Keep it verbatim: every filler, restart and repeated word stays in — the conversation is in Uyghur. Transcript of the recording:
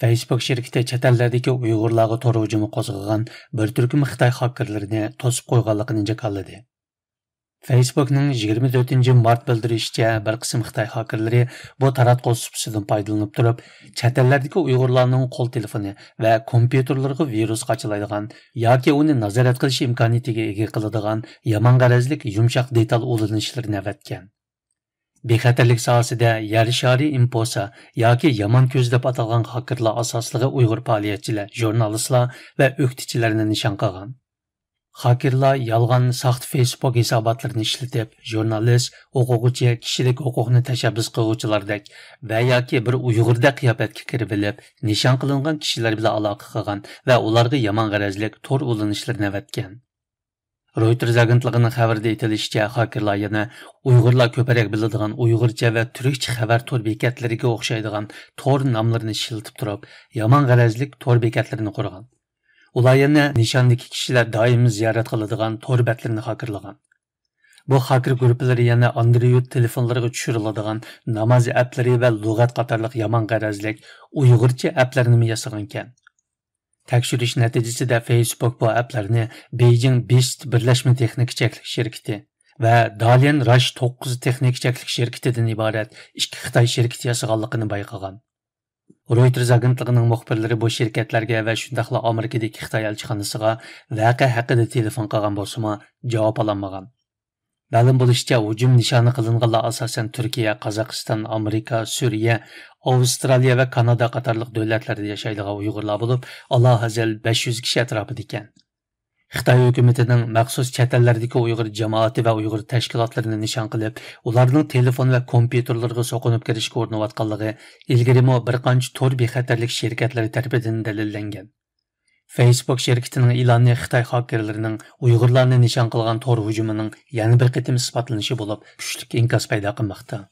فېيسبۇك شىركىتى چەت ئەللەردىكى ئۇيغۇرلارغا تور ھۇجۇمى قوزغىغان بىر تۈركۈم خىتاي خاكېرلىرىنى توسۇپ قويغانلىقىنى جاكارلىدى. فېيسبۇكنىڭ يىگىرمە تۆتىنچى مارت بىلدۈرۈشىچە، بىر قىسىم خىتاي خاكېرلىرى بۇ تاراتقۇ سۇپىسىدىن پايدىلىنىپ تۇرۇپ، چەت ئەللەردىكى ئۇيغۇرلارنىڭ قول تېلېفونى ۋە كومپيۇتېرلىرىغا ۋىرۇس قاچىلايدىغان ياكى ئۇنى نازارەت قىلىش ئىمكانىيىتىگە ئىگە قىلىدىغان يامان غەرەزلىك يۇمشاق دېتال ئۇلىنىشلىرىنى ئەۋەتكەن. بىخەتەرلىك ساھەسىدە يەر شارى ئىنفوسا ياكى يامان كۆز دەپ ئاتالغان خاكېرلار ئاساسلىقى ئۇيغۇر پائالىيەتچىلەر، ژۇرنالىستلار ۋە ئۆكتىچىلەرنى نىشان قىلغان. خاكېرلار يالغان، ساختا فېيسبۇك ھېساباتلىرىنى ئىشلىتىپ، ژۇرنالىست، ئوقۇغۇچى، كىشىلىك ھوقۇقنى تەشەببۇس قىلغۇچىلاردەك ۋە ياكى بىر ئۇيغۇردەك قىياپەتكە كىرىۋېلىپ، نىشان قىلىنغان كىشىلەر بىلەن ئالاقە قىلغان ۋە ئۇلارغا يامان غەرەزلىك تور ئۇلىنىشلىرىنى ئەۋەتكەن. رويتېرز ئاگېنتلىقىنىڭ خەۋىرىدە ئېيتىلىشىچە، خاكېرلار يەنە ئۇيغۇرلار كۆپرەك بىلىدىغان ئۇيغۇرچە ۋە تۈركچە خەۋەر تور بېكەتلىرىگە ئوخشايدىغان تور ناملىرىنى ئىشلىتىپ تۇرۇپ، يامان غەرەزلىك تور بېكەتلىرىنى قۇرغان. ئۇلار يەنە نىشاندىكى كىشىلەر دائىم زىيارەت قىلىدىغان تور بەتلىرىنى خاكېرلىغان. بۇ خاكېر گۇرۇپپىلىرى يەنە ئاندرويد تېلېفونلىرىغا چۈشۈرۈلىدىغان ناماز ئەپلىرى ۋە لۇغەت قاتارلىق يامان غەرەزلىك ئۇيغۇرچە ئەپلەرنىمۇ ياسىغانىكەن. تەكشۈرۈش نەتىجىسىدە فېيسبۇك بۇ ئەپلەرنى بېيجىڭ بىست بىرلەشمە تېخنىكا چەكلىك شىركىتى ۋە داليەن راش توققۇز تېخنىكا چەكلىك شىركىتىدىن ئىبارەت ئىككى خىتاي شىركىتى ياسىغانلىقىنى بايقىغان. رويتېرز ئاگېنتلىقىنىڭ مۇخبىرلىرى بۇ شىركەتلەرگە ۋە شۇنداقلا ئامېرىكىدىكى خىتاي ئەلچىخانىسىغا ۋەقە ھەققىدە تېلېفون قىلغان بولسىمۇ، جاۋاب ئالالمىغان. مەلۇم بولۇشىچە، ھۇجۇم نىشانى قىلىنغانلار ئاساسەن تۈركىيە، قازاقىستان، ئامېرىكا، سۈرىيە، ئاۋسترالىيە ۋە كانادا قاتارلىق دۆلەتلەردە ياشايدىغان ئۇيغۇرلار بولۇپ، ئالاھازەل بەش يۈز كىشى ئەتراپىدىكەن. خىتاي ھۆكۈمىتىنىڭ مەخسۇس چەت ئەللەردىكى ئۇيغۇر جامائىتى ۋە ئۇيغۇر تەشكىلاتلىرىنى نىشان قىلىپ، ئۇلارنىڭ تېلېفون ۋە كومپيۇتېرلىرىغا سوقۇنۇپ كىرىشكە ئۇرۇنۇۋاتقانلىقى ئىلگىرىمۇ بىر قانچە تور بىخەتەرلىك شىركەتلىرى تەرىپىدىن دەلىللەنگەن. فېيسبۇك شىركىتىنىڭ ئېلانى خىتاي خاكېرلىرىنىڭ ئۇيغۇرلارنى نىشان قىلغان تور ھۇجۇمىنىڭ يەنە بىر قېتىم ئىسپاتلىنىشى بولۇپ، كۈچلۈك ئىنكاس پەيدا قىلماقتا.